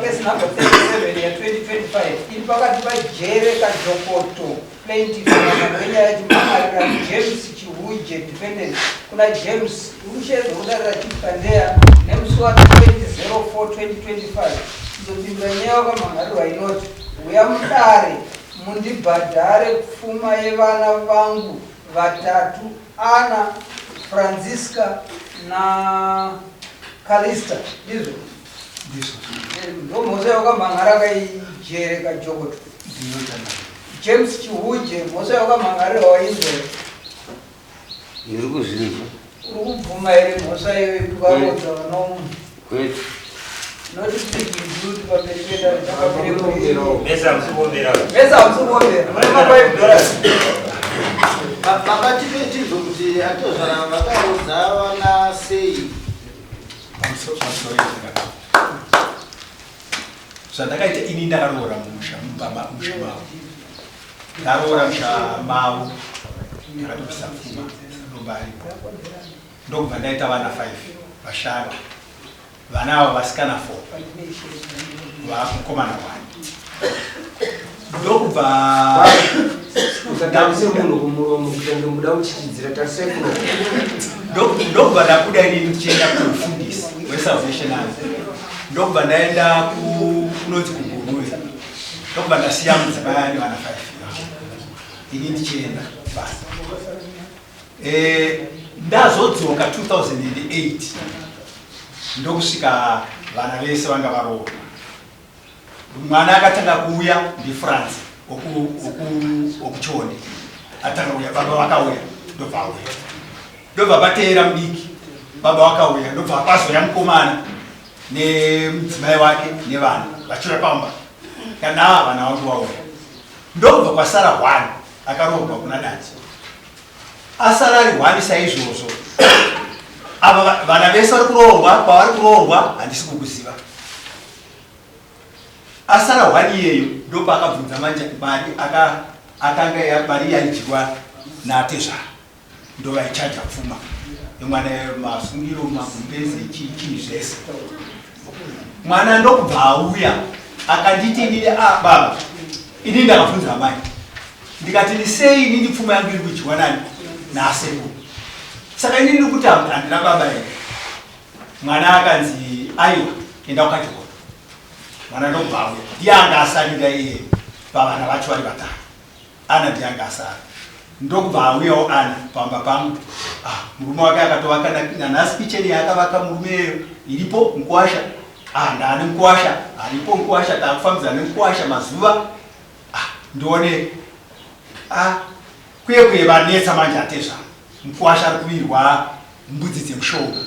Case number 37 ya 2025 iri pakati paJere Kajokoto plaintiff wenyaya yechimangarira James Chihuje defendant kuna James uri kudarira Chief Kandeya nemusi wa 2004 2025 kuzopindura nyaya wakamhangarirwa inoti uya mudare mundibhadhare pfuma yevana vangu vatatu Ana, Francisca na Calista ndizvo Ndizvo. Ndomhosva yawakamhan'ara kaijere kajokoto. James Chihuje mhosva yawakamhan'arirwa wainzwa. Ndiri kuzvinzwa. Uri kubvuma here mhosva iyoyo yekuvarodza vana vomunhu? Kwete. Noti pleading guilty pamberi pedare chakapere gore. Mese hamusi kuombera. Mese hamusi kuombera. Mune ma 5 dollars. Baba tipe tinzwe kuti atozvara vakarodza vana sei. Pamusoro pamusoro ichi zvandakaita ini ndakaroora musha mubaba musha mavo ndaroora musha mavo ndakatobvisa pfuma domba aripo ndokubva ndaita vana 5 vashanu vana ava vasikana 4 vamukomana 1 ndokubva Usatarise munhu kumuromo kutange muda kuchichidzira tarise kuno. Ndokubva ndabuda ini ndichienda kumufundisi weSalvation Army. Ndokubva ndaenda kunonzi kuGuruve. Ndokubva ndasiya mudzimai ane vana 5 ini ndichienda basa. Ndazodzoka 2008 ndokusvika vana vese vanga varoorwa. Mwana akatanga kuuya ndiFrance wokuChonde atanga kuuya, baba vakauya ndobva auya, ndobva pateera mudiki, baba vakauya ndobva pazoya mukomana nemudzimai wake nevana vachiuya pamba, kana ava vana vangu vauya, ndobva kwasara one akaroorwa kuna dati asara ari one saizvozvo. Ava vana vese vari kuroorwa kwavari kuroorwa handisi kukuziva. Asara one iyeyo ndopaakabvunza manje mari akanga mari yaidyiwa natezvara ndovaichaja pfuma yemwana masungiro magumbeze chii chii zvese. Mwana ndokubva auya akanditi inini ah, baba inini ndakabvunza amai ndikati ni sei inini pfuma yangu iri kudyiwa nani nasekuru saka inini ndiri kuti handina baba here mwana akanzi aiwa enda ukachikoro mwana ndokubva auya ndiye anga asarira iye pavana vacho vari vatatu ana ndiye anga asara ndokubva auyawo ana pamba pangu ah, murume wake akatovaka nanhasi kicheni yaakavaka murume iyeyo iripo mukuwasha ah, ndaane mukuwasha aripo mukuwasha takufambidzana nemukuwasha mazuva ah, ndione ah, kuye kuye vanetsa manje atezvara mukuwasha ari kubirwa mbudzi dzemushonga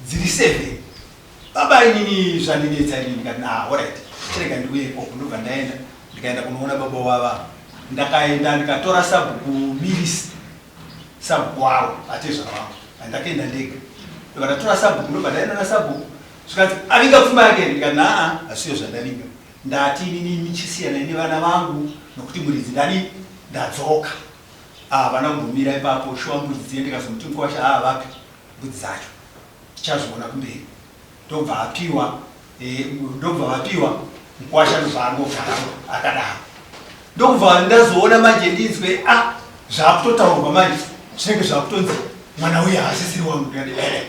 dziri seven baba inini zvandinetsa inini ndikati na alright chirega ndiuye ikoko ndobva ndaenda ndikaenda kunoona baba wava ndakaenda ndikatora sabhuku mirisi sabhuku wavo atezvara vangu andakaenda ndega ndobva ndatora sabhuku ndobva ndaenda nasabhuku zvikanzi avinga pfuma yake ndikati naa hasiyo zvandavinga ndati inini michisiyana nevana vangu nokuti muridzi ndani ndadzoka Ah, vana kumbomira ipapo shuwa mbudzi dziye ndikazomuti mkwasha ah vapi mbudzi dzacho tichazviona kumberi ndobva apiwa eh, ndobva vapiwa mkwasha ndobva angogara akadaro ndokubva ndazoona manje ndinzwe ah zvakutotaurwa manje zvinenge zvakutonzi mwana uyu haasisiri wangu ndikati eh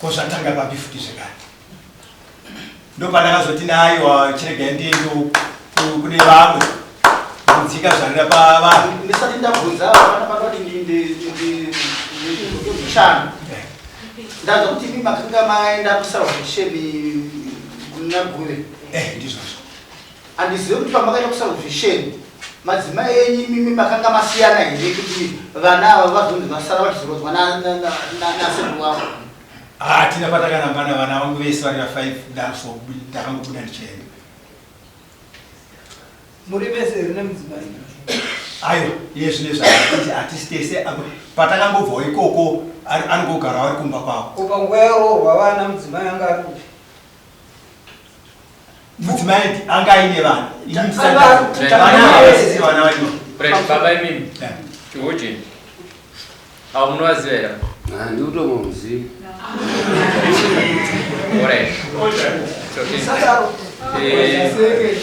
ko zvatanga papi futi zvekare ndopandakazoti naiwa chiregai ndiende kune vamwe kudzika zvarira pavanhu ndisati ndabvunza vana panoti ndishanu ndanzwa kuti imi makanga maenda kusalvation kuna guve eh ndizvozvo handizive kuti pamakaenda kusalvation. Madzimai enyu imimi makanga masiyana here kuti vana ava vazonzi vasara vachizorodzwa nasekuru wavo? Hatina patakarambana, vana vangu vese vari va5, ndakangobuda ndichienda. Muri vese here nemudzimai? Aiwa, iye zvine zvaatiti hatisi tese. Patakangobvawo ikoko anongogara ari kumba kwavo. Ko panguva yaroorwa vana mudzimai anga ari kupi? Mudzimai anga aine vana. Ini ndisati vana havasisi vana vacho. Right, baba imimi. Chihoje. Avo munovaziva here? Handikutomuzivi. Alright. It's okay.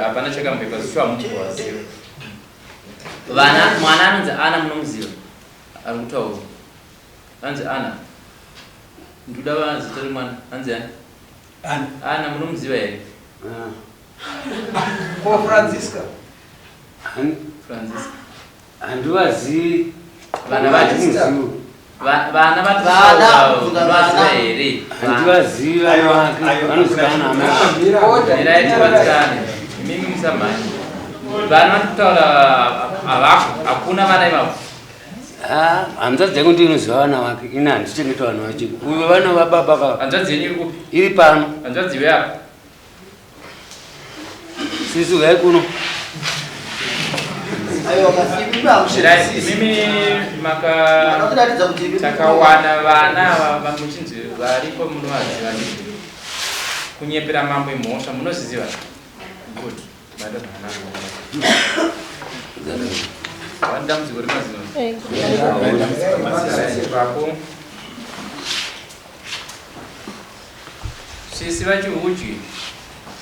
Hapana chakamboipa zvishuwa hamukuvaziva. Vana mwana anonzi Ana munomuziva? Ari kutaura. Anzi Ana. Nduda vana zita remwana. Anzi ani? Ana. Ana munomuziva here? Ko Francisca? Francisca. Handivazivi. Vana vacho. Handimuzivi. Vana Vana, kubvunza vativaziva vana. here? Handivazivi vana vake. Aiwa, Vanozikana amai. Order. Mirai tibatsirane. Imimi musamhanye. Vana vari kutaura havako. Hakuna vana ivavo. Ah, hanzvadzi yangu ndiyo inoziva vana vake. Ini handichengeta vana vacho. Uyo vana vababa ka Hanzvadzi yenyu iri kupi? iri pano. Hanzvadzi iwe apa. Sisi uyai kuno. Aiwa, kasi imimi Mirai, hamushandisisi. imimi maka Makatiratidza kuti imimi- takawana vana ava muchinzi variko munovaziva ndizvo. Kunyepera mambo imhosva munozviziva? Good. Maita zvakanaka. Vane dambudziko remazino. Ipapo. Sisi vachihudyi.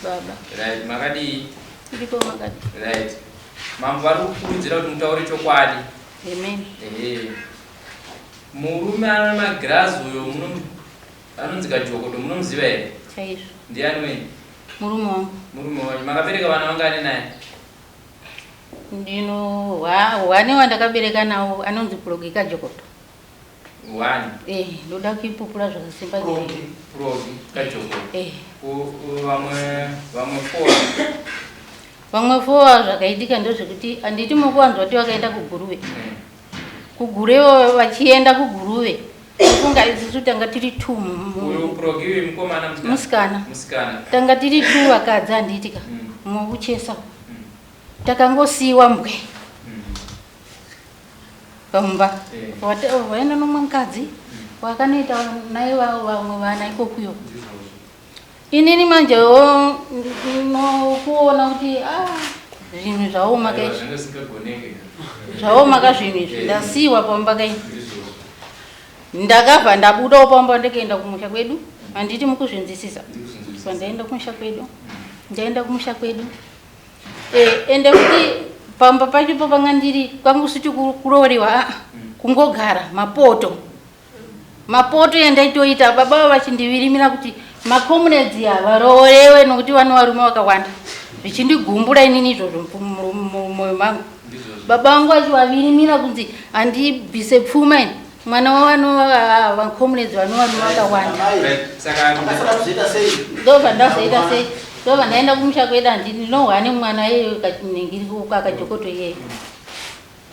Baba. Right, makadii? Iripo makadii. Right. Mambo vari kukurudzira kuti mutaure chokwadi. Amen. Ehe. Murume ane magirazi uyo anonzi Kajokodo munomuziva here? Chaizvo. Ndiani wenyu? Murume wangu. Murume wanyu. Makabereka vana vangani naye? Ndino wane wandakabereka nawo anonzi Progi Kajokodo. One. Ndoda kuipupura zvakasimba. Progi, Progi Kajokodo. Vamwe four. Vamwe four zvakaitika ndezvekuti handiti mukuwanzwa kuti vakaenda kuGuruve. KuGuruve vachienda kuGuruve. Kufunga isusu tanga tiri two Uyu Progi uyu mukomana musikana? Musikana. Musikana. Tanga tiri two vakadzi handiti ka. Mukuchesa. Takangosiiwa mbwe. Pamba. Vaenda nomwe mukadzi. Wakanoita naye vamwe vana ikokuyo. Inini manje nokuona kuti zvinhu zvaoma ka izvi. Zvaoma ka zvinhu izvi. Ndasiiwa pamba kai. Ndakabva ndabudawo pamba ndikaenda kumusha kwedu. Handiti mukuzvinzwisisa. Pandaenda kumusha kwedu. Ndaenda kumusha kwedu. Ende kuti pamba pacho panga ndiri kwangu siti kurooriwa, kungogara mapoto. Mapoto yandaitoita baba vachindivirimira kuti makomunedzi ava roorewe nokuti vano varume vakawanda. Zvichindigumbura inini izvozvo mumoyo mangu. Baba vangu vachivavirimira kunzi handibvise pfuma ini. Mwana wavano vakomunedzi vano varume vakawanda. Ndobva ndazoita sei? Ndobva ndaenda kumusha kwedu ndinohwa nemwana iyeyo ningiri kakajokoto iyeyo.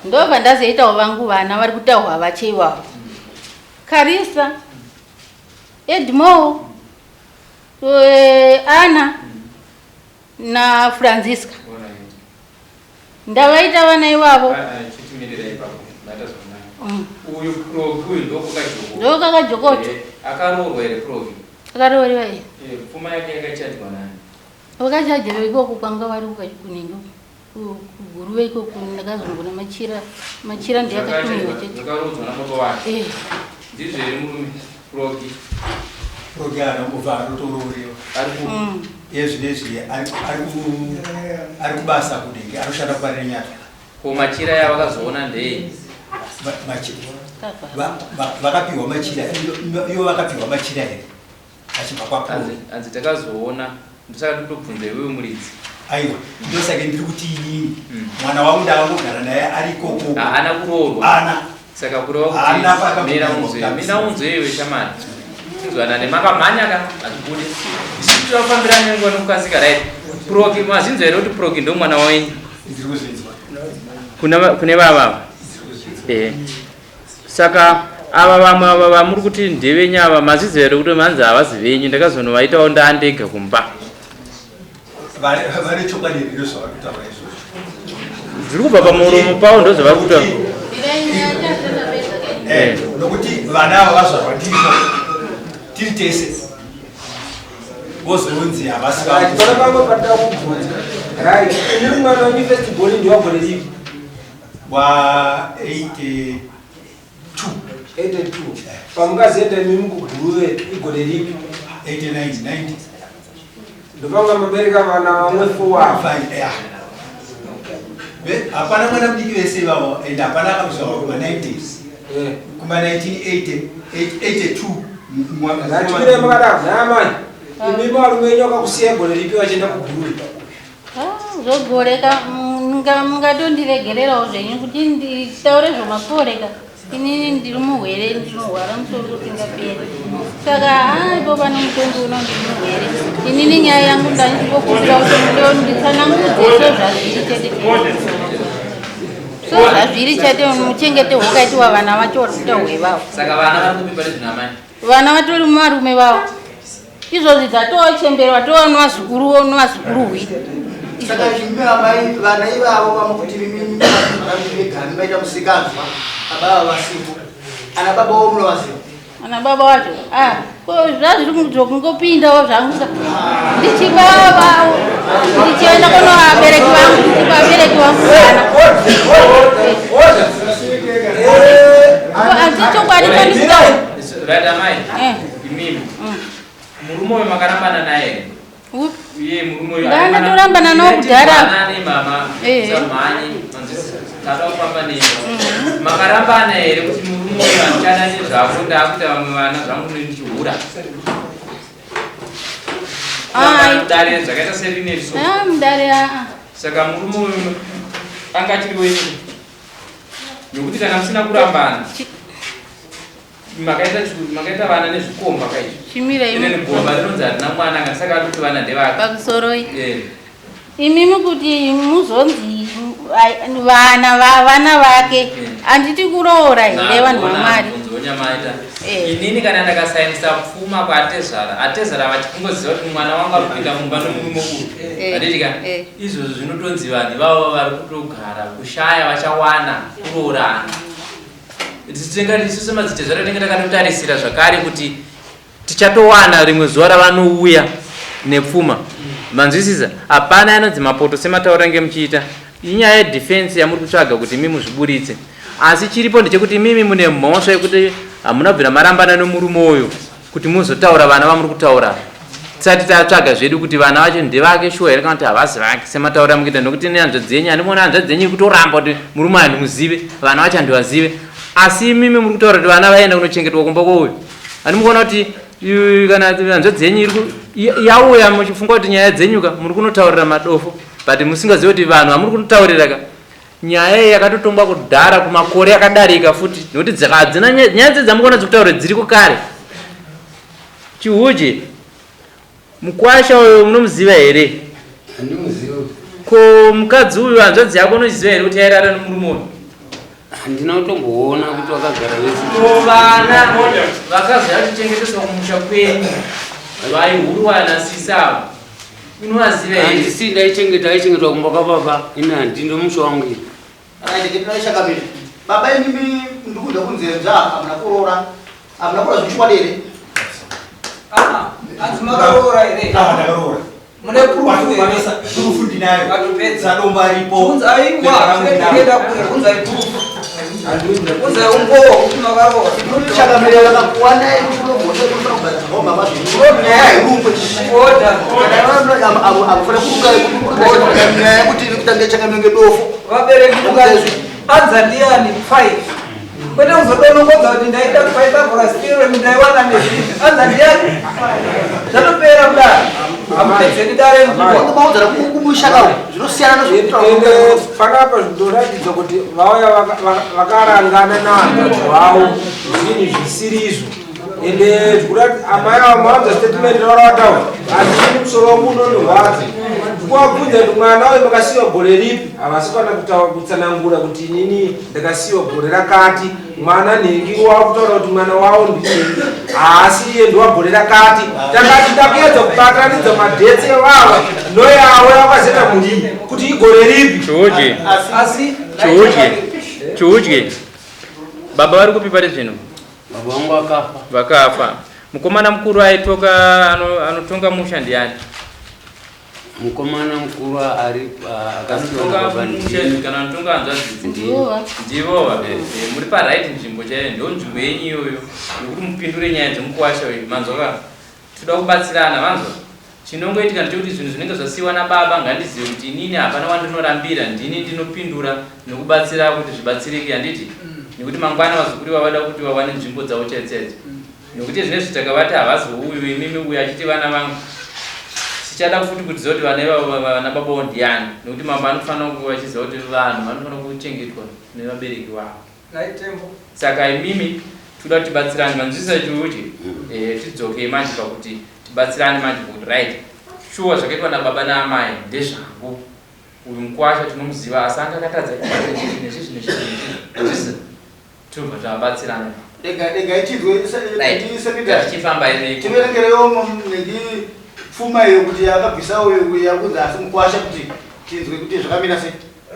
Ndobva ndazoitawo vangu vana vari kutaurwa vache ivavo. Karisa, Edmo, Ana na Francisca. Ndavaita vana ivavo. Uyu Progi uyu ndokakajokoto. Ndokakajokoto. Akaroorwa here Progi? Akaroorwa here. Pfuma yake yakachajwa nani? Vakachajirwa ikoko kwanga vari kunenge kuGuruve ikoko ndakazongona machira. Machira ndiye akatumiwa chete. Zvakarodzwa nababa wake. Ndizvo here murume Progi? Progi anongobva anotororewa. Ari ku Iye zvinezvi ari kubasa kunenge anoshanda kuParirenyatwa. Ko machira yavakazoona ndei? Vakapiwa machira, ivo vakapiwa machira here? Achibva kwaProgi. Anzi takazoona, ndosaka ndikutobvunza iwewe muridzi. Aiwa, ndosaka ndiri kuti inini mwana wangu ndakangogara naye ari ikoko. Haana kuroorwa. Ana. Saka kureva kuti Haana paka mira kuroorwa. unzwe, mira unzwe iwe shamani. Tinzwanane makamhanya ka hazvibudi. Isu tinofambira nenguva nokukasika right. Progi mazinzwa here kuti Progi ndo mwana wenyu? Ndiri kuzvinzwa. Kune vava. Eh. Saka ava vamwe ava vamuri kuti ndevenyu ava mazviziva here kuti manzi havazi venyu ndakazonovaitawo ndaandega kumba. Vane chokwadi here zvavari kutaura izvozvo? Zviri kubva pamuromo pavo ndozvavari kutaura. Eh, nokuti vana ava vazvarwa tiripo tiri tese vozonzi havasi vana pamwe patida kubvunza right ini mwana wenyu first born ndiwagore ripi wa 82 82 pamukazoenda imimi kuguruve igore ripi 89 90 ndopanga mabereka vana vamwe four ava hapana mwana mudiki vese ivavo and hapana akazvarwa kuma 90s kuma 1982 Chimire makadaro nhai amai imi marume enyu akakusiya gore ripi vachienda kuguruve Zvogoreka mungatondiregererawo zvenyu kuti nditaure zvomakoreka inini ndiri muhwere ndinorwara musoro usingaperi saka haa ipo pano mutongi uno ndiri muhwere inini nyaya yangu ndandingokumbira kuti nditsanangudze so zvazviri chete chete so zvazviri chete muchengete hwakaitiwa vana vacho vari kuita hwevavo Saka vana vari kupi pari zvino amai? Vana vatori muvarume vavo izvozvi dzatova chembere vatova nevazukuru nevazukuru hwi Saka imi amai vana ivavo vamukuti vegani maita musikanzwa baba ava vasipo ana baba wo munovaziva ana baba wacho ah, ko zvazviri kungopindawo zvangu ka ndichibaba ndichienda kuno vabereki vangu ndichipa vabereki vangu vana asi chokwadi chandikuda Right amai. Eh. Imimi. Murume uyu makarambana naye here? Upi? Uye murume uyu Ndanga ndorambana nawo kudhara. Nani mama? Eh. Samhanyi. Manzwisisa. Tada kufamba nemi. Makarambana here kuti murume uyu handichada nezvako ndakuita vamwe vana zvangu ndichihura. Ai. Mudare zvakaita serineri so. Ah, mudare aa. Saka murume uyu anga achiri wenyu. Nokuti kana musina kurambana makaita makaita vana nezvikomba kaizvi. Chimira Ine imi. gomba rinonzi harina mwana kana saka ari kuti vana ndevake. Pamusoroi. Eh. Imimi kuti muzonzi vana vana vake handiti kuroora here vanhu vaMwari. Nyamaita. Eh. Inini kana ndakasainisa pfuma kwaatezvara, atezvara vachikungoziva kuti mwana wangu ari kupinda mumba nomurume uyu. Eh. Handiti ka? Eh. Izvozvo zvinotonzi vanhu ivavo vari kutogara kushaya vachawana kuroorana. Tinenge isu semadzitezvara tinenge takatotarisira zvakare kuti tichatowana rimwe zuva ravanouya nepfuma. Manzwisisa? Hapana anonzi mapoto sematauriro ange muchiita. Inyaya yedefense yamuri kutsvaga kuti imi muzviburitse. Asi chiripo ndechekuti imimi mune mhosva yekuti hamuna kubvira marambana nomurume uyu kuti muzotaura vana vamuri kutaura. Tisati tatsvaga zvedu kuti vana vacho ndevake shuwa here kana kuti havasi vake sematauriro amukuita nokuti nehanzvadzi yenyu handimuona hanzvadzi yenyu iri kutoramba kuti murume handimuzive vana vacho handivazive asi imimi muri kutaura kuti vana vaenda kunochengetwa kumba kwouyu handimukuona kuti kana hanzvadzi yenyu iri yauya muchifunga kuti nyaya dzenyuka muri kunotaurira madofo but musingazive kuti vanhu vamuri kunotaurira ka nyaya iyi yakatotongwa kudhara kumakore akadarika futi nokuti dzakadzina nyaya dze dzamukuona dzikutaura dziriko kare chihuje mukwasha uyo munomuziva here Handimuzivi. ko mukadzi uyu hanzvadzi yako unoziva here kuti yairara nomurume uyu Handina kutomboona kuti wakagara vese. Ko vana vakazi vachichengeteswa kumusha kwenyu vaihurwa sisi avo unovaziva here Handisi ndaichengeta aichengetwa kumba kwababa ini handindo musha wangu ini. Right, ndinoishakamira. Baba imimi ndikuda kunzenza hamuna kuroora. Hamuna kuroora zvichokwadi here? Ah, hanzi makaroora here? Ah, ndakaroora. Mune proof here? Proof ndinayo. Matopedza. Sadomba aripo. Bvunzai Pepa rangu ndinaro. kuenda kure, bvunzai proof. Bvunzai umbowo kuti makaroora. Chakamira vakakuwanai kunogona kunofanira kubhadhara mama zvenyu. Nyaya hairungwe. Order. Amufana kuruka nyaya yekuti iri kutanga chakamira dofo. Vabereki mukadzi anza ndiani 5. Kwete kuzodonongodza kuti ndaida Pythagoras theorem ndaiwana nezvipi. Anza ndiani? Zvatopera kudaro. Hamupedzeni dare nguva. Maudzana kumushaka zvinosiyana nezvekutaura. Ende panapa zvinoratidza kuti vauya vakarangana nahanzvadzi vavo zvinhu zvisiri izvo. Ende tikuda amai avo mawanza statement ravataura asi ini musoro wangu unondirwadza. Ndikuwabvunza kuti mwana uyu makasiyiwa gore ripi havasi kana kutsanangura kuti inini ndakasiyiwa gore rakati mwana nhingi wakutaura kuti mwana wavo ndinhingi haasi iye ndiwagore rakati takati takuedza kubatanidza madhetse evava noyavo yavakazoita mhuri kuti igore ripi. Chiudye. Asi Chiudye. Chiudye. Baba vari kupi pari zvino? Baba vangu vakafa. Vakafa. Mukomana mukuru aitoka anotonga musha ndiani? Mukomana mukuru ari akasiwa nababa ndini. Kana anotonga hanzvadzi Ndivova. Ndivova. Eh, muri pa right nzvimbo chaiyo ndo nzvimbo yenyu iyoyo yokuti mupindure nyaya dzemukuwasha uyu manzwa ka? Toda kubatsirana manzwa? Chinongoitika ndechekuti zvinhu zvinenge zvasiiwa nababa ngandizive kuti inini hapana wandinorambira ndini ndinopindura nekubatsira kuti zvibatsirike handiti nekuti mangwana vazukuru ivava vada kuti vawane nzvimbo dzavo chaidzo chaidzo nekuti zvinezvi takavati havazouyu imimi uyu achiti vana vangu tichada futi kutiziva kuti vana ivavo vana baba vavo ndiani nekuti mambo anofanira kunge vachiziva kuti vanhu vanofanira kuchengetwa nevabereki vavo Saka imimi toda kuti tibatsirane manzwisisa chiuchi eh, tidzokei manje pakuti tibatsirane manje pakuti right shuwa zvakaitwa nababa naamai ndezvangu uyu mukwasha tinomuziva asi anga akatadza izvi nezvizvi nezvizvi nezvizvi manzwisisa tobva tabatsirana Rega rega ichizwe Right. secretary. Tichifamba ine Tiverengerewo negi pfuma iyo kuti yakabvisa uyo yakunzi asi mukwasha kuti tinzwe kuti zvakamira sei.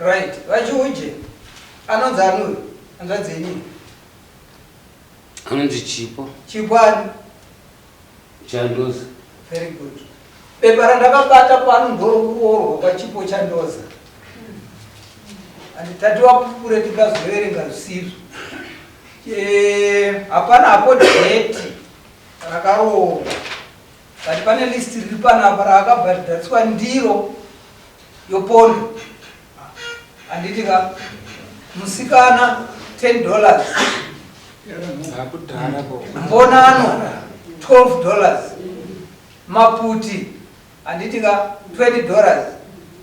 Right. VaChiuje. Anonzi ani uyu? Hanzvadzi yenyu iyi. Anonzi Chipo. Chipo ani? Chandoza. Very good. Bepa randakabata pano ndorokuroorwa kwaChipo Chandoza. And tati wapupure tikazoverenga zvisizvo. Eh, hapana hapo date rakaroorwa. But pane list riri panapa raakabhadhariswa ndiro yopondo. Handiti ka musikana 10 dollars. Mbonano 12 dollars. Maputi handiti ka 20 dollars.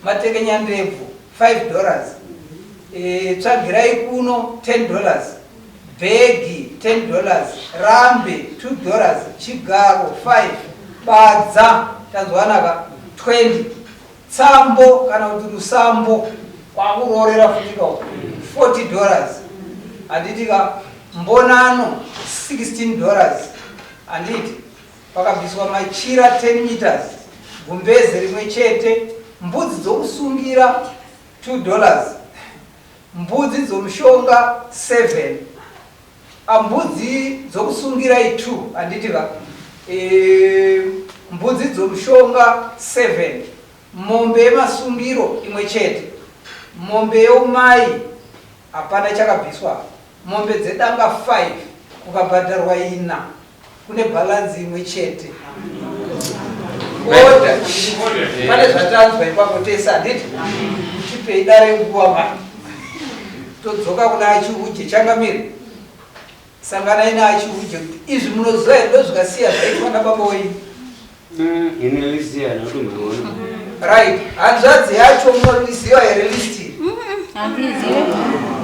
Matekenya ndebvu 5 dollars. E, tsvagirai kuno 10 dollars. Bhegi 10 dollars. Rambe 2 dollars. Chigaro 5. Badza tanzwana ka 20. Tsambo kana kuti rusambo kwakuroorera futi ka 40 dollars handiti ka mbonano 16 dollars handiti pakabviswa machira 10 meters gumbeze rimwe chete mbudzi dzokusungira 2 dollars mbudzi dzomushonga 7 Mbudzi dzokusungira i2 handiti ka? E, mbudzi dzomushonga 7, mombe yemasungiro imwe chete, mombe yeumai hapana chakabviswa, mombe dzedanga 5 kukabhadharwa ina kune bhalanzi imwe chete. Order. Pane zvatanzwa ipapo tese handiti? Tipei dare nguva mani. Todzoka kuna Achiuje changamire. Sanganai naAchiuje kuti izvi munoziva here ndozvikasiya zvaitwa nababa wenyu. Mm, ini list yana kutomboona. Right. Hanzvadzi yacho munoriziva here list iri? Handizive.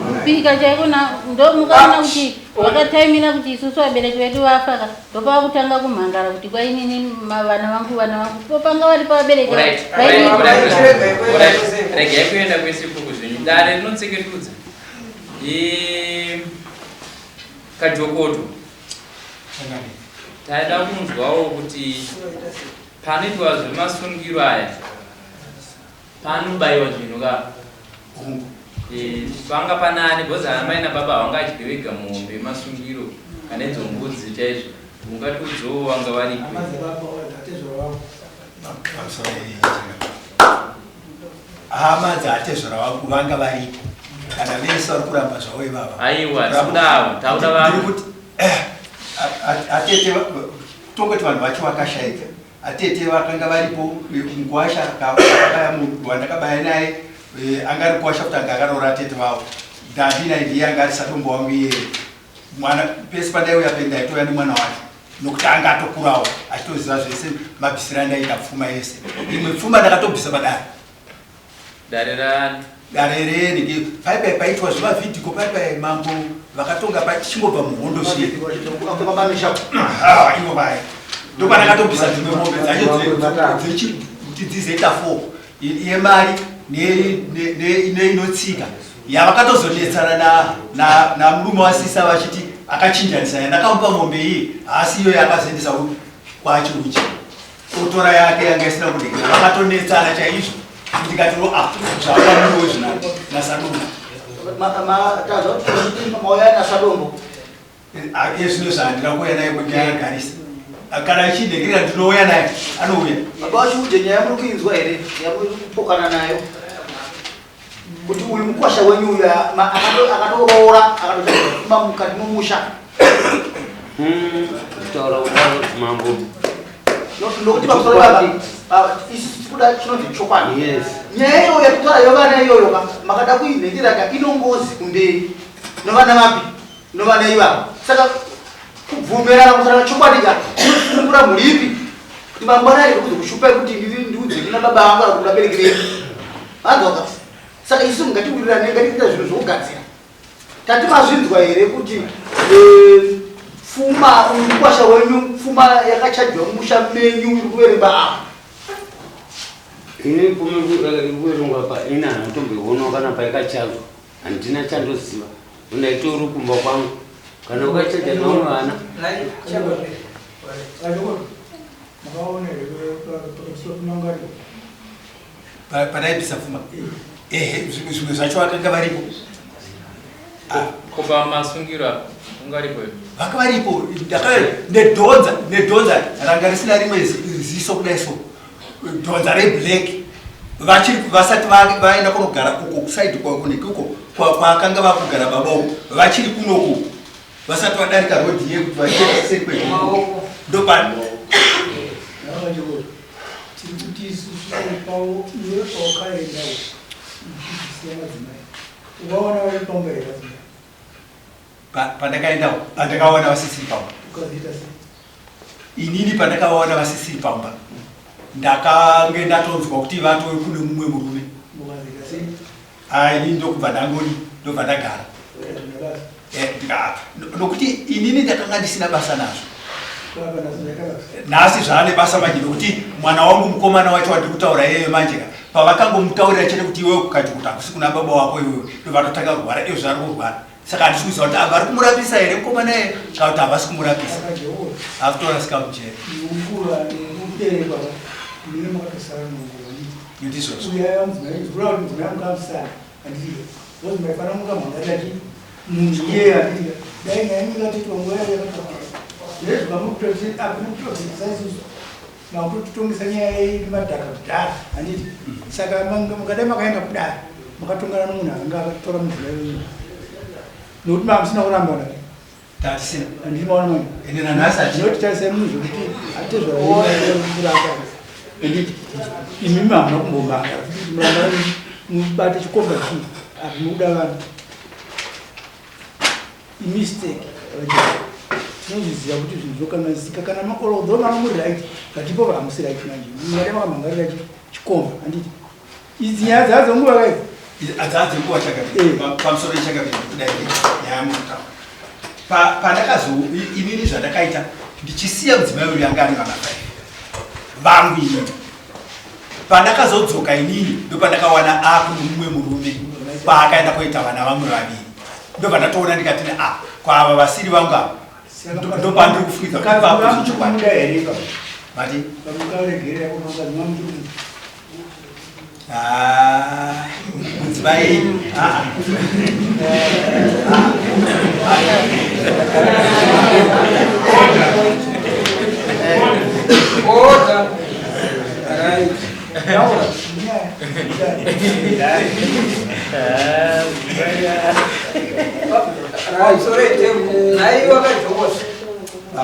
Kupika chaiko na ndo mukaona kuti vakataimira kuti isusu vabereki vedu vafa ka ndopavakutanga kumhangara kuti kwainini vana vangu vana vangu po panga vari pavabereki Alright, vaidii alright, alright, alright. Regai kuenda kwese ikoko zvenyu. Dare rinotseketudza. Kajokoto. Taida kunzwawo kuti panoitwa zvemasungiro aya panobaiwa zvinhu ka eh, panga panani because ana mai nababa havangadye vega mombe yemasungiro kana idzo mbudzi chaizvo ungatiudzowo vanga varipo Hama dzaatezvara vangu vanga varipo kana vese vari kuramba zvavo ivava. Aiwa, tikuda tauda vangu. Ndiri kuti eh, atete tongoti vanhu vacho vakashaika. Atete vakanga varipo eh, mukuwasha akabaya munhu wandakabaya naye eh, anga ari kuwasha kuti anga akaroora atete vavo. Davina ndiye anga ari sadombo wangu iyeye. Mwana pese pandaiuya pe ndaitouya nemwana wacho nokuti anga atokurawo achitoziva zvese mabvisiro andaiita pfuma yese. Imwe pfuma ndakatobvisa padare. Dare rani? Dare renenge paipai paitwa zvemavhidhiko paipai mambo vakatonga tichingobva muhondo zviye. Ivo vaya. Ndopandakatobvisa dzimwe mombe dzacho kuti dzizoita 4 yemari neinotsika yavakatozonetsana namurume wasisa vachiti akachinjanisa yandakamupa mombe iyi haasi iyo yaakazoendesa kwachiuchi otora yake yanga isina kudekera vakatonetsana chaizvo ndikati ro a zvakamuruwe zvinati nasadombo mauya nasadombo Ezvino zvandira kuuya naye kundiagarisa kana achidekerera ndinouya naye anouya. Baba vachiudze nyaya muri kuinzwa here yamuri kupokana nayo kuti uyu mukwasha wenyu uyu akatoroora akatochama mukati mumusha kutaura kudaro mambo nokuti pamusoro baba isu tikuda chinonzi chokwadi nyaya iyoyo yatitaura yovana iyoyo makada kuinhengeraka inongozi kumberi novana vapi Novana ivavo. Saka kubvumirana kusara chokwadi ka kunosunungura mhuri ipi kuti mangwana ari kuzokushupai kuti ndiudze kuna baba vangu kana kuti vabereki venyu. Vanzwa ka? Saka isu ngatiwirirane ngatiita zvinhu zvokugadzira. Tati mazvinzwa here kuti eh, pfuma uyu mukwasha wenyu pfuma yakachajwa mumusha menyu iri kuverengwa apa ini pfuma iri kuverengwa apa ini handitombionawo kana paikachajwa Handina chandoziva. Ndaitori kumba kwangu. Kana ukachaja nevamwe vana. Padaibvisa pfuma. Ehe, zvimwe zvacho vakanga varipo. Ah. Ko pamasungiro apa vanga varipo here? Vanga varipo. Ndaka nedhonza, nedhonza ranga risina rimwe ziso kudai so. Dhonza reblack vachiri vasati vaenda kunogara uko kusaidi kwakuneki uko kwakanga vakugara baba uko vachiri kunoku vasati vadarika rodhi ye kuti vachisekwe ndopani tiri kuti isusu pao iwe pawakaenda uchisiya madzimai ukaona vari pamba here madzimai Pandakaendawo pandakaona vasisiri pamba. Inini pandakavaona vasisiri pamba ndakange ndatonzwa kuti vatove kune mumwe murume. Ah, inini ndokubva ndangoni ndobva ndagara. Eh, nokuti inini ndakanga ndisina basa nazvo. Nhasi zvaane basa manje nokuti mwana wangu mukomana wacho wandiri kutaura iyeyo manje ka pavakangomutaurira chete kuti iwewe kukati kuti hakusi kuna baba wako iwewe ndovatotanga kurwara iyo zvaari kurwara saka handisi kuziva kuti vari kumurapisa here mukomana iye kana kuti havasi kumurapisa akutorasika mujere ndizvozvo Makutotongesa nyaya yemadhaka kudhara handiti? Saka mukadai makaenda kudare makatongana nomunhu akanga akatora mudzimai wenyu nokuti manga musina kurambana tatisina handiti maona manje ende nanhasi hatinoti tarisai munhu zvekuti atezvakuramba handiti imimi hamuna kumbomanga muramba mubate chikomba chii hazvinokuda vanhu Imistake tinozviziva kuti zvinhu zvokanganisika kana although manga muri right but ipo hamusi right manje mungade makamhangarira chikomba handiti idzi nyaya dzaa dzenguva kaidzi adzaa dzenguva chakati eh. pamusoro chakati kudai nyaya mukutaura pandakazo inini zvandakaita ndichisiya mudzimai uyu yanga ari vana five vangu inini Pandakazodzoka inini ndopandakawana akune mumwe murume kwaakaenda koita vana vamwe vaviri ndobva ndatoona ndikati a ah, kwaava vasiri vangu ava ndopandiri kufukidza kuti mati ah, mudzimai ah, Order.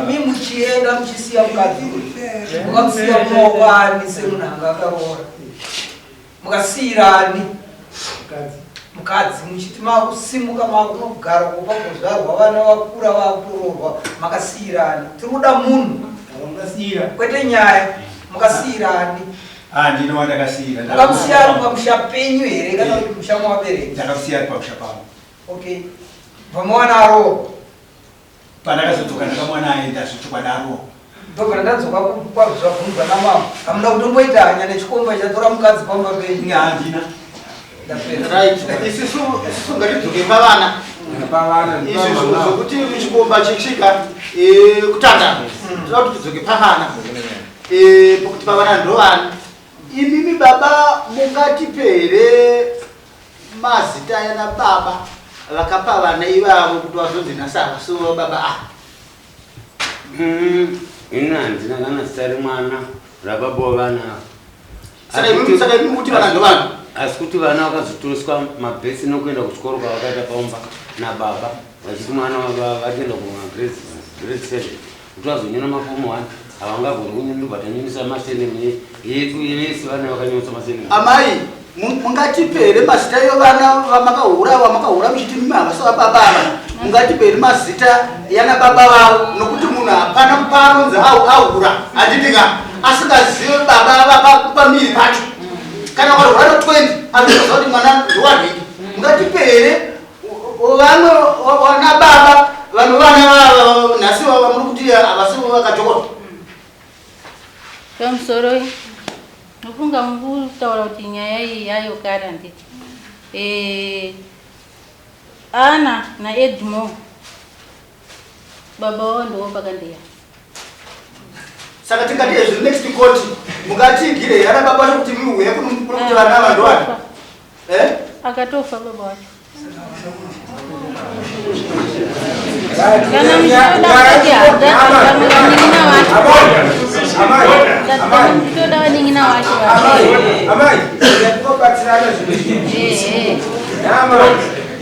Imi muchienda muchisiya mukadzi uyu mukamusiya mumaoko ani semunhu anga akaroora mukasiirani mukadzi muchiti makusimuka makunogara kopagozvarwa vana vakura vakutoroorwa makasiirani tiri kuda munhu kwete nyaya mukasiirani. Handina wandakasiira. Makamusiya ari pamusha penyu here kana kuti musha mwabereki? Ndakamusiya ari pamusha pangu. Okay. Vamuwana arohwa. Pandakazodzoka ndakamuwana aenda zvechokwadi arohwa. Ndobva ndadzoka kwazvabvunzwa namama. Hamuna kutomboita hanya nechikomba chatora mukadzi pamba penyu. Handina. Ndapedza. Right. Isusu isusu ngatidzoke pavana. Pavana Isusu zvokuti muchikomba chisvika eh, kutanga. Toda kuti tidzoke pavana. Eh, pokuti pavana ndovani. Imimi baba mungatipe here mazita yana baba vakapa vana ivavo kuti vazonzi nhasi havasivo baba ava? Ini handina kana zita remwana rababa wevana ava. Saka imimi saka imimi kuti vana ndovani? Asi kuti vana vakazotoreswa mabhesi nokuenda kuchikoro kwavakaita paumba nababa vachiti mwana vachienda kumagrade 7 kuti vazonyora mafomu 1 havangagoni kunyora vatanyonesa masenemu yedu vese vana vakanyonesa masenemu. Amai, mungatipe here mazita evana vamakahura vamakahura muchiti mimi havasi vababa ava? Mungatipe here mazita yana baba vavo? Nokuti munhu hapana paanonzi ahura, handiti ka? Asingazive baba vapamiri pacho. Kana ukahura no 20 anotoziva kuti mwana ndowanhingi. Mungatipe here vamwe vana baba vano vana vava nhasi vamuri kuti havasi vakajokota? Pamusoro nofunga mukutaura kuti nyaya iyi yayo kare handiti. Eh, Ana naEdmore baba wavo ndiwo pakandeya. Saka tingati ezvi next court mungatigire ana baba vacho kuti miuye kuno kuti vana ava ndowani? Eh? Akatofa baba wacho. Kana muchitoda kuti vanin'ina wacho. Kana muchitoda vanin'ina wacho. Amai, tinobatsirana zvinhu izvi. Nama,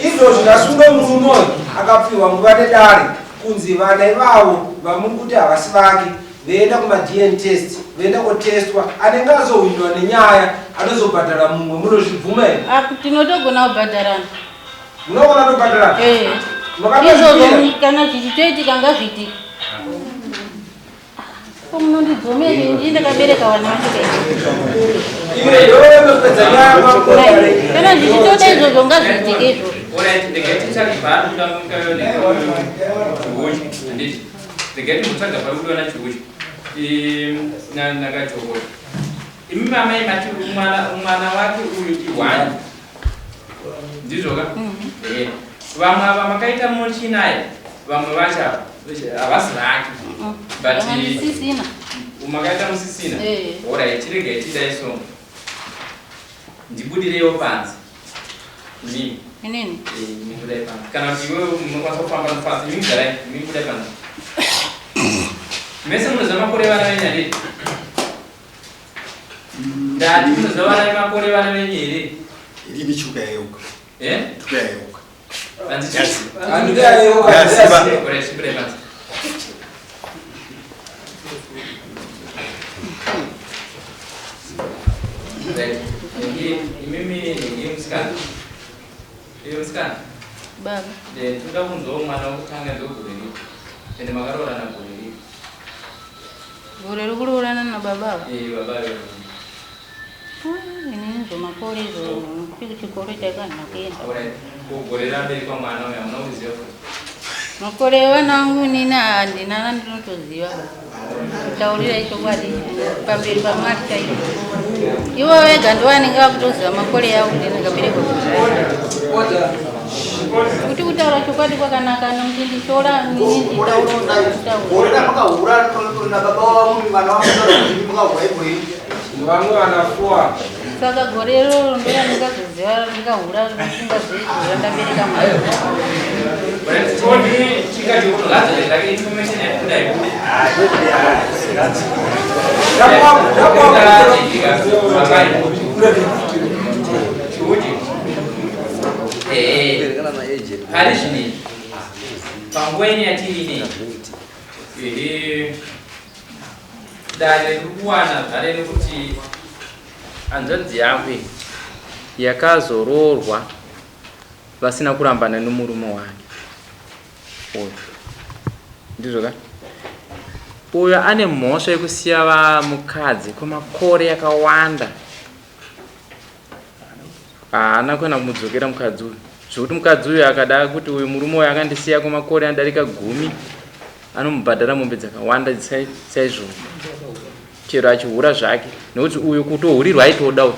izvozvo ndasunga murume uyu akapiwa nguva nedare kunzi vana ivavo vamuri kuti havasi vake Voenda kumaDN test, voenda kotestwa, anenge azohwinwa nenyaya anozobhadhara mumwe, munozvibvuma here? Ah, tinotogona kubhadharana. Munogona kutobhadharana? Eh. Makatozvipira? Izvozvo kana zvichitoitika ngazviitike. Ko munondidzomere ini ndakabereka vana vacho kai. Iwe ndowe unopedza nyaya makore. Kana zvichitoda izvozvo ngazviitike izvozvo. Alright, regai titsvage paari kuda mukayo nechiuchi handiti regai timbotsvaga pari kudiwa nachiuchi nakajokora imi mamai mati mwana wake uyu ihwani ndizvoka mhm. vamwe ava makaita muchinaye vamwe vacho havasi vake but makaita musisina orit chiregai tidai so Ndibudireiwo panze. Inini. Inini? Eh, imi budai panze. Kana kuti iwewe munokwanisa kufamba nofamba. Imi garai, imi budai panze. Mese munoziva makore vana venyu handiti? Ndati munoziva vana vemakore vana venyu here? Inini chuka yayeuka. Eh? Chuka yayeuka. Panze Handiti yayeuka. Yaziva. Alright, budai panze. Imimi nhingi musikana. Iwe musikana. Baba. Tinoda kunzwawo mwana wekutanga ndogore ripi. Ende makaroorana gore ripi. Gore rekuroorana nababa ava? Eh, baba ava. Inini zvemakore izvo nokuti kuchikoro chaiko handina kuenda. Alright. Ko gore raberekwa mwana uyu hamuna kuziva futi. Makore evana vangu inini handina randinotoziva ba. Kutaurira chokwadi pamberi paMwari chaipo. Ivo vega ndovanenge vakutoziva makore yavo kuti ndakaberekwa Order. kuti kutaura chokwadi kwakanaka nokuti ndishora inini nditaura Gore ramakahura nababa wavo mwana wamutaura kuti makahura igore. Vamwe vana four. Saka gore iroro ndorandingazoziva ndikahura ndisingazivi gore randabereka mwana. Pari zvino panguva ino yatiri inei dare riri kuwana zvare nekuti hanzvadzi yako iyi yakazoroorwa vasina kurambana nemurume wake uyu ndizvo ka Uyo ane mhosva yekusiya vamukadzi kwemakore yakawanda. Haana kuenda kumudzokera mukadzi uyu. Zvekuti mukadzi uyu akada kuti uyu murume uyu akandisiya kwemakore anodarika gumi anomubhadhara mombe dzakawanda saizvozvo. Chero achihura zvake nekuti uyu kutohurirwa aitoda uyu.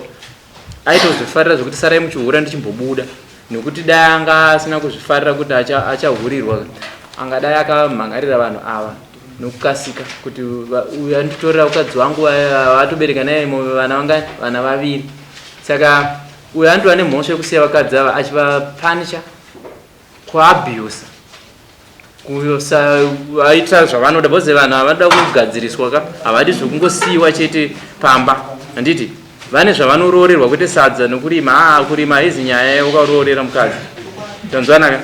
Aitozofarira zvekuti sarai muchihura ndichimbobuda nekuti dai anga asina kuzvifarira kuti achahurirwa angadai akamhangarira vanhu ava nokukasika kuti uyu anditorera mukadzi wangu vatobereka naye vana vangani vana vaviri saka uyu anotova nemhosva yekusiya vakadzi ava achivapanisha kuabusa kusaita zvavanoda because vanhu havanoda kugadziriswa ka havadi zvekungosiyiwa chete pamba handiti vane zvavanoroorerwa kwete sadza nokurima aa ah, kurima haizi nyaya ukaroorera mukadzi tanzwanaka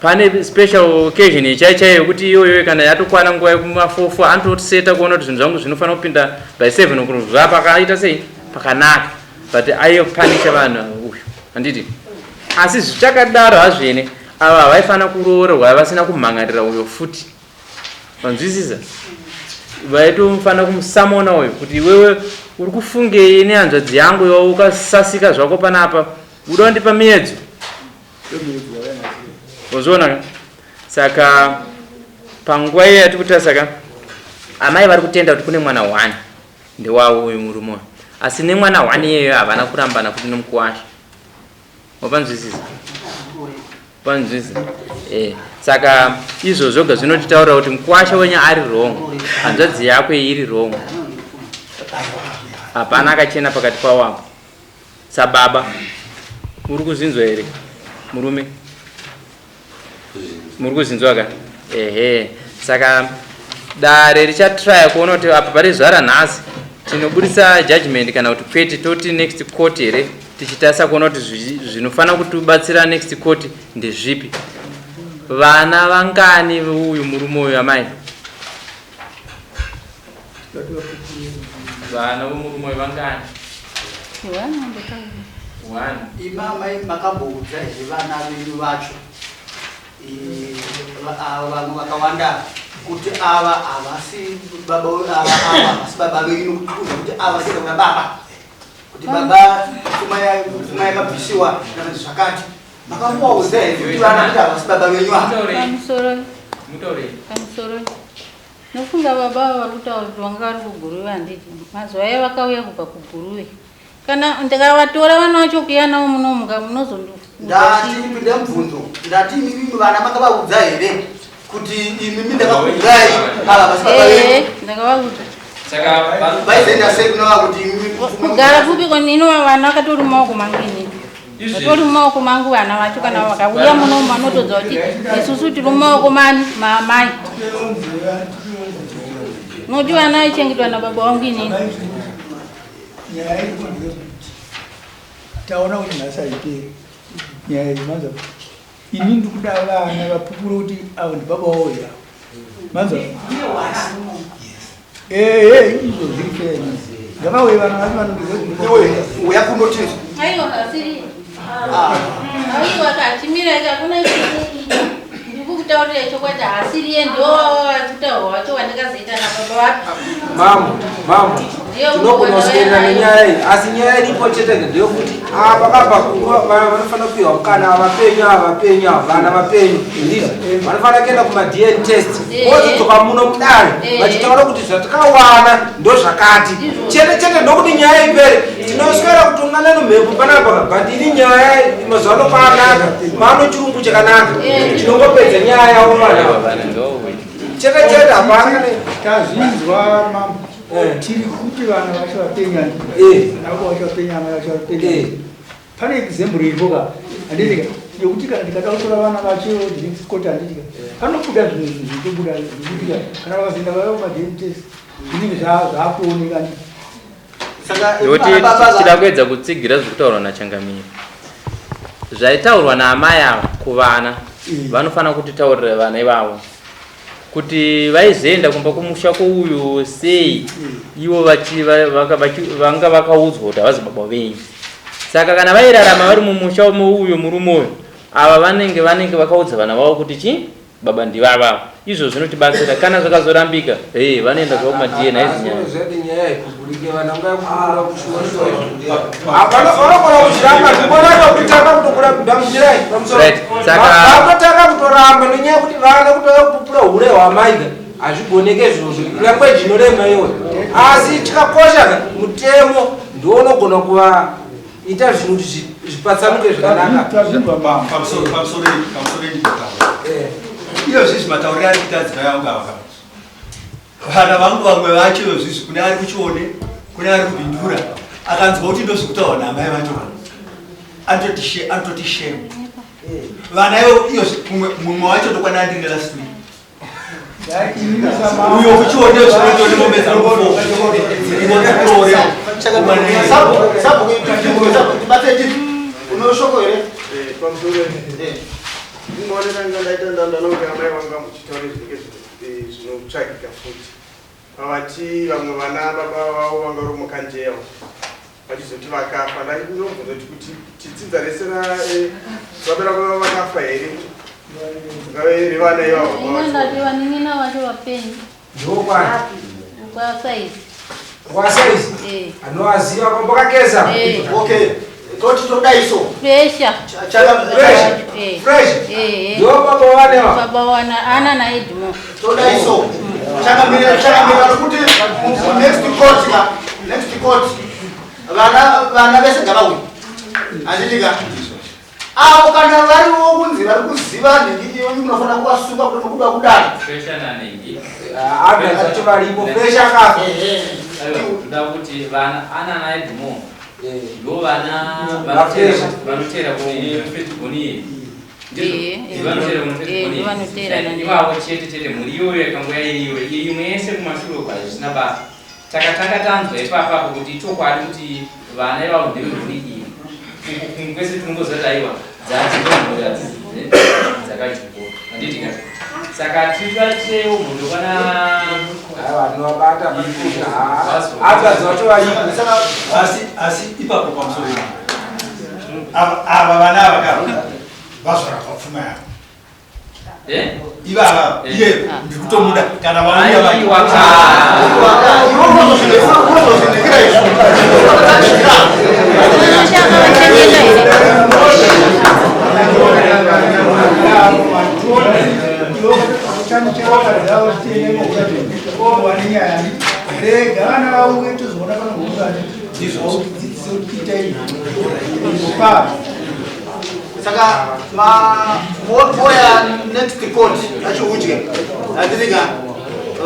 pane special occasion chai chaiyo yekuti iyoyo kana yatokwana nguva yekumafofo anotoseta kuona kuti zvinhu zvangu zvinofanira kupinda by seven o'clock zvapakaita sei pakanaka but ayopanisha vanhu uyu handiti asi zvichakadaro hazvene ava havaifanira kuroorerwa vasina kumhangarira uyo futi vanzwisisa vaitofanira kumusamona uyo kuti iwewe uri kufungei nehanzvadzi yangu iwe ukasasika zvako panapa uda kundipa miedzo wazviona ka saka panguva iyo yatiri kutaura saka amai vari kutenda kuti kune mwana one ndewavo uyu murume uyu asi nemwana one iyeyo havana kurambana kuti nomukuwasha wapanzwisisa panzwisisa eh saka izvo zvoga zvinotitaurira kuti mukuwasha wenyu ari wrong hanzvadzi yako iri wrong hapana akachena pakati pavo apo sababa uri kuzvinzwa here murume muri kuzvinzwa ka ehe saka dare richatraya kuona kuti apa pari zuva ranhasi tinoburitsa judgment kana kuti kwete toti next court here tichitarisa kuona kuti zvinofanira kutibatsira next court ndezvipi vana vangani uyu murume uyu amai vana vomurume uyu vangani One. Imamai makamboudza here vana venyu vacho ava vamwe vakawanda kuti ava havasi baba ava ava havasi baba venyu nokuti kuudza kuti ava sekauna baba kuti baba pfuma yakabvisiwa kana zvakati makambovaudza here kuti vana kuti havasi baba venyu ava pamusoro pamusoro nofunga baba ava vari kutaura kuti vanga vari kuguruve handiti mazuva aya vakauya kubva kuguruve Kana ndikavatora vana vacho kuya navo munomuka munozondiudza Ndati ndipinde mubvunzo. Ndati imimi vana makavaudza here kuti imimi ndakakuudzai ava basi baba Eh, venyu. ndakavaudza. Saka Vaizoenda sei kunova kuti imimi Kugara kupi ko ini vana vakatori mumaoko mangu inini. Vatori mumaoko mangu vana vacho kana vakauya munomu vanotodza kuti isusu tiri mumaoko mani maamai. Noti vana vaichengetwa nababa vangu inini. Nyaya iripo ndeyekuti taona kuti nhasi haiperi nyaya iyi manzwa ini ndikuda vana vapupure kuti avo ndibaba wavo here avo manzwa ehe izvo zviri fair ngavauye vana vacho vanongeza kuti uya kunotizwa aiwa asiri aiwa kachimira hakuna ndikukutaurira chokwadi haasiriye ndowakutaurwa wacho wandikazoita nababa vapi Mambo, mambo, tinogona kuswedera nenyaya iyi, asi nyaya iripo chete ndeyekuti apa baba vanofanira kupiwa mukana vapenyu ava vapenyu ava vana vapenyu ndizvo vanofanira kuenda kumaDN test vozodzoka muno mudare vachitaura kuti zvatikawana ndozvakati chete chete ndokuti nyaya ipere tinoswera kutongana nomhepo panapa but ini nyaya mazuva ano kwaanaka maano chirungu chakanaka chinongopedza nyaya yavo vana chete chete hapana tazvinzwa mambo eh. tiri kuti vana vacho vapenya eh. navo vacho vapenya amai vacho vapenya eh. pane example iripo ka handitika yekuti kana ndikada kutora vana vacho next court handitika panobuda zvinhu zvitobuda zvikutika kana vakazoenda vaya kumadn test zvinenge zvaakuoneka Nekuti tichida kuedza kutsigira zviri kutaurwa nachangamire. Zvaitaurwa naamai ava kuvana vanofanira kutitaurira vana ivavo kuti vaizoenda kumba kumusha kwouyu sei ivo vanga vakaudzwa kuti havazi baba venyu. Saka kana vairarama vari mumusha mouyu murume uyu ava vanenge vanenge vakaudza vana vavo kuti chii? Baba ndivava. Izvo zvinotibatsira kana zvakazorambika. Hey, vanoenda zvavo kuma DNA idzi nyaya. Zvedi nyaya ikuburike vana nguva yekupupura kushuwa shuwa izvo. Hapana vanogona kuzviramba ndibona kutanga kutokura ndamujirai pamusoro. Right, saka- Vanotanga kutoramba nenyaya yekuti vana kutouya kupupura hure hwamai hazvigoneke izvozvo. Language inorema iyoyo. Asi chakakosha ka mutemo ndiwo unogona kuva ita zvinhu kuti zvipatsanuke zvakanaka. Pamusoro pamusoro pamusoro ndikutaura. Iyo zvizvi matauriro ari kuita adzimai vangu ava ka. Vana vangu vamwe vacho iyo zvizvi kune ari kuchione, kune ari kubindura akanzwa kuti ndozvikutaura naamai vacho. Anototi she anototi shame. Vana ivo iyo mumwe wacho ndokwana ndiri last week. Uyo kuchione zvinotori mombe dzangu four. Dzirimo dzikuroore. Unoshoko here? Pamusoro ndinooneka nga ndaita ndandana kuti amai vangu vamuchitaura zvinenge zvinotsvagika futi pavati vamwe vana baba vavo vanga vari mukanjewa vachizoti vakafa ndinobvunza kuti kuti tidzinza rese vabereki vavo vakafa here ngave revana ivavo Imwe ndati vanin'ina vacho vapenyu. Ndokwani. Kwasaizi. Kwasaizi? Eh. Anowaziva kwambo kakeza. Eh. Okay. Toti todai so. Pressure. Fresh. Eh. Fresh. Eh. Ndiwo baba wanewa. Baba wana ana na Edmo. Todai so. Chakamira chakamira kuti next court ka next court vana vana vese ngavauye. Handiti ka? Avo kana variwo kunzi vari kuziva nhingi iyo munofanira kuvasunga kuti mukuda kudai. Pressure nanengi. Abla dzacho varipo fresh akafa. Aiwa, ndoda kuti vana ana na Edmo ndo vana Vafresh. vanotera kune festival iyi. Eh, eh. Vanotera kune Eh, festival iyi. vanotera nani. Ivavo chete chete mhuri iyoyo yakangoya iriyo iyi imwe yese kumashure uko hazvisina basa. Takatanga tanzwa ipapapo kuti ichokwadi kuti vana ivavo ndevemhuri iyi. Uku kumwe kwese tinongoziva kuti aiwa dzadzimwe mhuri hadzisi dzakajukwa. Handiti ka? Saka titatirewo mhuri kwana Aiwa ndinovabata pakuti abla dzacho varipo. Asi asi ipapo pamusoro ipapo. Ava ava vana ava ka vazvara pfuma yavo. Eh? Ivava iye ndikutomuda kana vauya Aiwa ka. Rega vana vauye tozoona panogoani dzidziso kuita izvi. Saka ma moya next court achiudye. Handiti ka?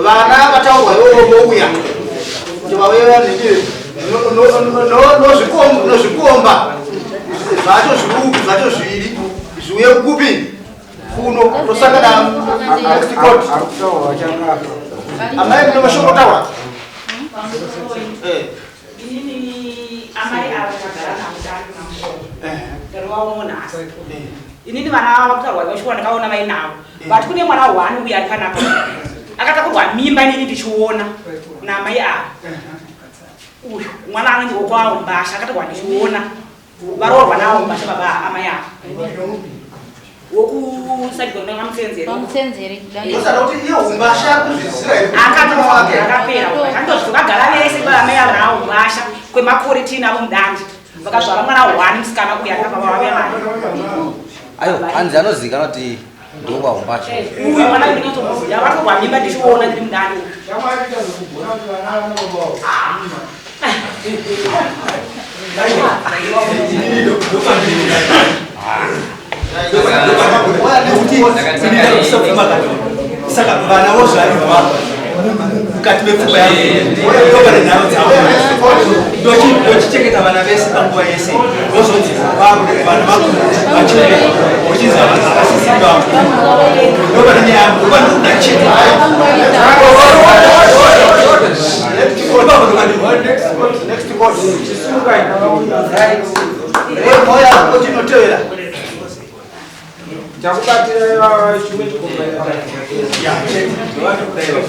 Vana vataurwa ivovo vouya. Kuti vauye vanhingi nozvikomba zvacho zviruku zvacho zviviri zviuye kupi kuno tosangana next court. Amai mune mashoko taura? Eh. Inini amai ava tagara navo tari namusoro ndarivawo nhasi inini vana ava kutaurwa vachiwa ndakaona vainavo but kune mwana one uyo ari panapa akatakurwa mimba inini ndichiona namai ava uyu mwana anonzi wokwawo mbasha akatakurwa ndichiona varoorwa nawo mbasha baba amai ava wokusaidonamutenzeri Pamutenzeri. Ndosaka kuti iye umbasha kuzvizira here? akatofa akapera andozvo vagara vese bamai ava nawo mbasha kwemakore tiinavo mudandi vakazvara mwana one musikana uyu akababa vave naye Ayo, hanzi anozikanwa kuti ndokwaUmbasha. uyu mwana uyu ndinotomuziva vatorwa mimba ndichiona ndiri mudandi Saka vana vozvarirwa mukati mepfungwa yangu ndopane nharo dzavo ndochichengeta vana vese panguva yese vozonzi vana vangu vachine vochinzi havasisiri vangu ndopane nyaya yangu ndopanoda chete. Next court. Moya koti inotevera. Chakubatira chimwe chikomba. Ya, chete. Ndovanokuda ivo.